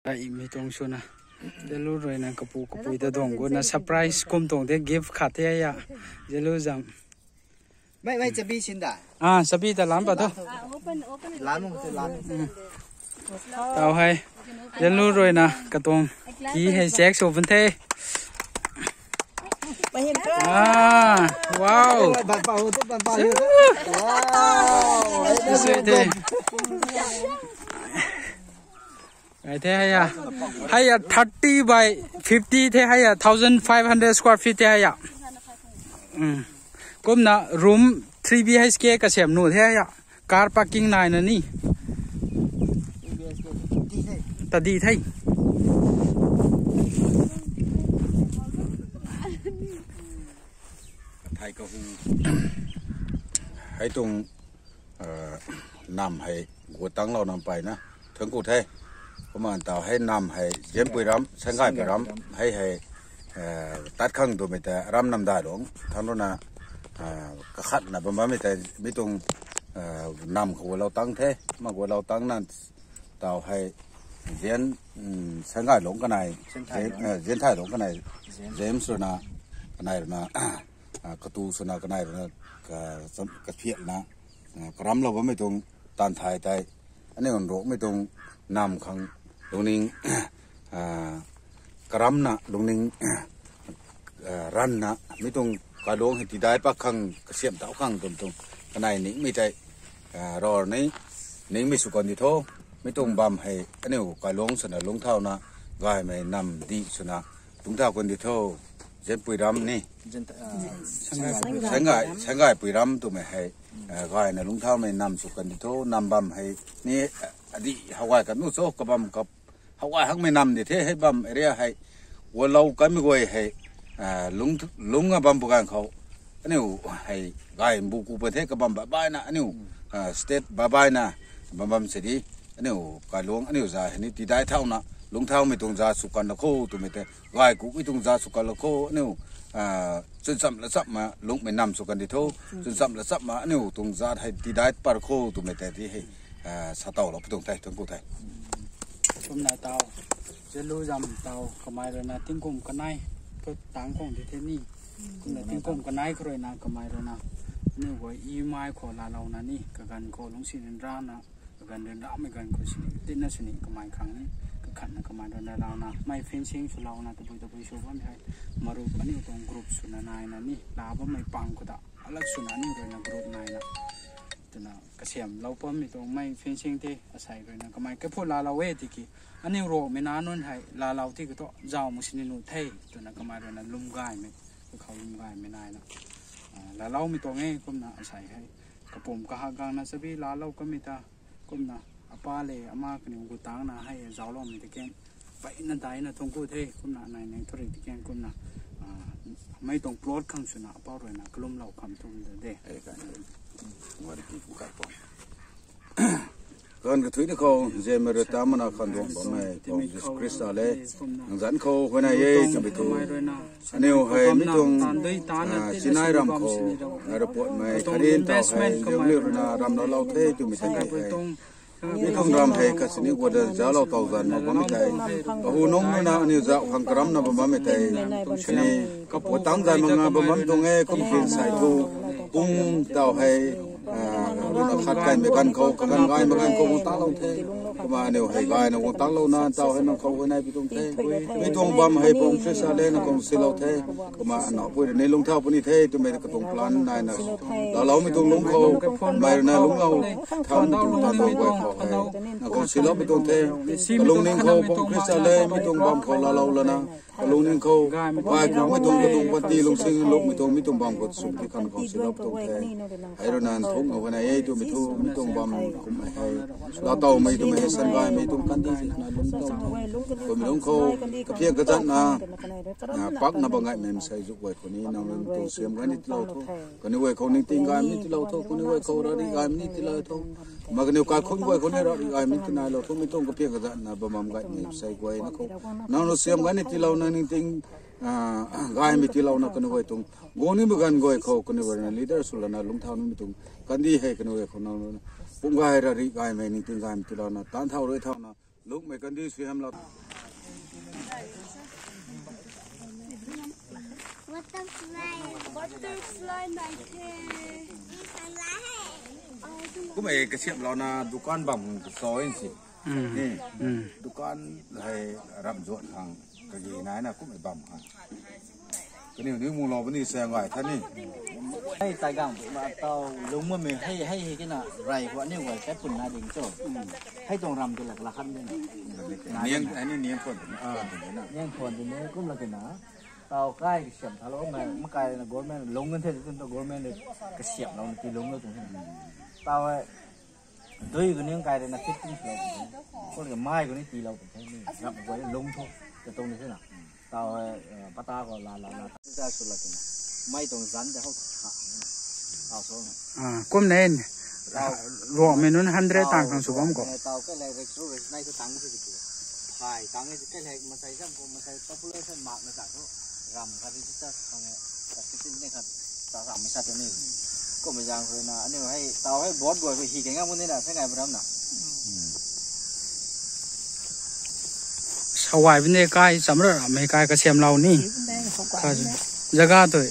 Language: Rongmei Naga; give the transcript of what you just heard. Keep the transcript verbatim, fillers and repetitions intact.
Ai, mi tuang swna. Zelu ruina kapu kapui ta dong guna surprise kum tuang de gift khat the ya. Zelu zam. Mai, mai, chabi sin da. Ah, chabi ta lam pa tu. Lam, lam. Tau hei. Zelu ruina katuang ki hei check sw pun the. Ah, wow. Ban pa ho tu, ban pa ho tu. Wow. Sweet the. Ai the hei a. Hei a thirty by fifty the hei a, thousand five hundred square feet the hei a. Kumna room three B H K kasiam nu the hei a. Car parking naina ni. Tadi the. Thai kahu. Hei tuang nam hei gu tanglou nam payna. Thuanc ku the. Kumna tau hei nam hei Zianpui ram, Sangaipuiram, hei hei tat khang twmei ta ram nam dai lung. Thang runa kakhatna bam bammei ta mi tuang nam khou lou tang the, ma gu lou tang na tau hei Zian, Sangai lung kanei, Zianthai lung kanei, James runa, kanei runa, katu swna kanei runa, kaphiakna, karamlou bammei tuang taanv thay tei, aniu nrukmei tuang nam khang lungning, karamna lungning, ranna mi tuang kailung hei tidai pat khang kasiam tau khang twmei tuang kanei ningmei tei, ror ni, ningmei sw kan di tho, mi tuang bam hei aniu kailung swna lungcthauna, gaymei nam di swna lungcthau kan di tho, Zianpui ram ni, Sangaipuiram twmei hei, gayna lungcthaumei nam sw kan di tho, nam bam hei ni, adih how gay kan nu cho kabam how gay hakmei nam di the hei bam area hei, gualou kanmei guay hei, lung, lung a bam bu ganv khou, aniu hei gay mbu ku pun the kabam baih baihna aniu, state baih baihna bam bam se di, aniu kailung aniu za hei ni tidai thauna, lungcthaumei tuang za sw kan la kho twmei tei, gay kumhmei tuang za sw kan la kho aniu, chwncham lachapma lungmei nam sw kan di tho, chwncham lachapma aniu tuang za hei tidai pat kho twmei tei ti hei, sa tau lou pu tuang the, thuanc ku the. Kumna tau, Zelu zam tau kamei ruina tingkum kanei, tu tang khang di the ni. Kumna tingkum kanei khou ruina kamei ruina aniu guay imei khou laalouna ni, kaganv khou lungcsi ryanrana, kaganv ryanramei ganv khou sini, tinna sini kamei khang ni, kakhatna kamei ruina laalouna, mei fencing swlouna, tabui tabui sw bammei hei, marup aniu tuang group swna naina ni, laa bammei pang khou ta, alat swna aniu ruina group naina twna kasiamlou pammei tuang mei fencing tei asei ruina kamei kaiphu laalou e tiki, aniu ruakmei nac nunc hei laalou ti katu zauc mak sini nuh the twna kamei ruina lwm gaymei, kakhou lwm gaymei naina laaloumei tuang e. Kumna asei hei kapumc kahak gangna chabi laalou kamei ta, kumna apa le ama kaniw gu tangna hei zaucloumei tiki, peyna daina thuanc ku the. Kumna nai nang thuri tiki kumna mei tuang plot khang swna apou ruina kalumlou kham tuang de. Kan kathuina khou Zianmei rui tamana khanduang bammei Jisu Khrista le, nang zanc khou huayney e twmei thu, aniu hei mi tuang chinai ram khou, airportmei kharin tau hei ziu ni ruina ram laalou the twmei tei hei, mi tuang ram hei khat sini guada zauclou tau zanc mak bammei tei, kahu nungc ruina aniu zauc khang karamna bam bammei tei, sini kapua tang zanc mak nga bam bam tuang e. Kum kin sai thu, pung tau hei ruina khat kaymei ganv khou, kaganv gaymei ganv khou guang tanglou the. Kumna aniu hei gayna guang tanglouna tau hei nang khou huayney pi tuang the. Mi tuang bam hei Pu Khrista le nang khou silou the. Kumna anaupui rui ni lungcthau puni the twmei katuang plan naina, laaloumei tuang lungc khou, mei ruina lungclou, thaumei tuang ta tuang guay khou hei nang khou silou pi tuang the. Kalungning khou Pu Khrista le mi tuang bam khou laalou lana, kalungning khou gay kumhmei tuang katuang panty lungcsi lukmei tuang mi tuang bam khou sw ti kan khou silou pi tuang the. Hei ruina nthukna huayney e twmei thu mi tuang bam kumhmei hei, laatowmei twmei hei sangaymei tuang kandih zina lungc tau the. Kumhmei lungc khou kaphiak kazatna, pakna bam gaymei sei zuk guay khou ni nang rui tuang siam gay ni tiilou tho, kaniw guay khou ningting gaymei ni tiilou tho, kaniw guay khou rari gaymei ni tiilou tho, ma kaniw kaikhunc guay khou ni rari gaymei ni tinailou tho. Mi tuang kaphiak kazatna bam bam gaymei sei guayna khou nang rui siam gay ni tiilouna ningting gaymei tiilouna kaniw guay tuang guang nimei ganv guay khou kaniw guay ruina leader swlana lungcthau nimei tuang kandih hei kaniw guay khou nang ruina pum gay rari gaymei ningting gaymei tiilouna taanv thau rui thauna Lukmei kandi sui ham la. Butterfly. Butterfly nai the. Kumei kasiamhlou na dukan bam hang kaso in si. Ni dukan hei ramh zuat khang kagi nai na kumei bam khang. Kaniw ni mulou puni sa ngai tha ni. Hei taigang ma tau lung ma me hei hei hei kina rai khou aniu guay kai pun na ding cho. Hei tuang ram tu lak lak khan ding. Niang ani niang pon. Niang pon ding kum lak kina. Tau kai kasiam tha lo ma makai na government lung kan the tu government kasiam lo ti lung lo tu. Tau hei dui kuni kai rui na fifteen kilo. Ko le mai kuni ti lo tu ni. Rap guay lung thu. Te tong ni na. Tau hei pata ko la la la ta su la kina. Mai tong zan de ho tha. Tau so na. Ah, kum nen. Ruang mei nunc hundred tang khang sw bam khou. Tau kai lai rek ru rek nai tu tang si ki. Phai tang si kai lai masai zam ko masai population mak na sa ko. Ram khat register khang e. Ka fifteen ne khat ta sa mei sa tu ni. Kum mei zang khou na aniu hei tau hei board guay khou hi keng ngam ni na sa ngai bram na. Sawai bine kai chamra mei kai kasiamhlou ni. Ka jaga tu.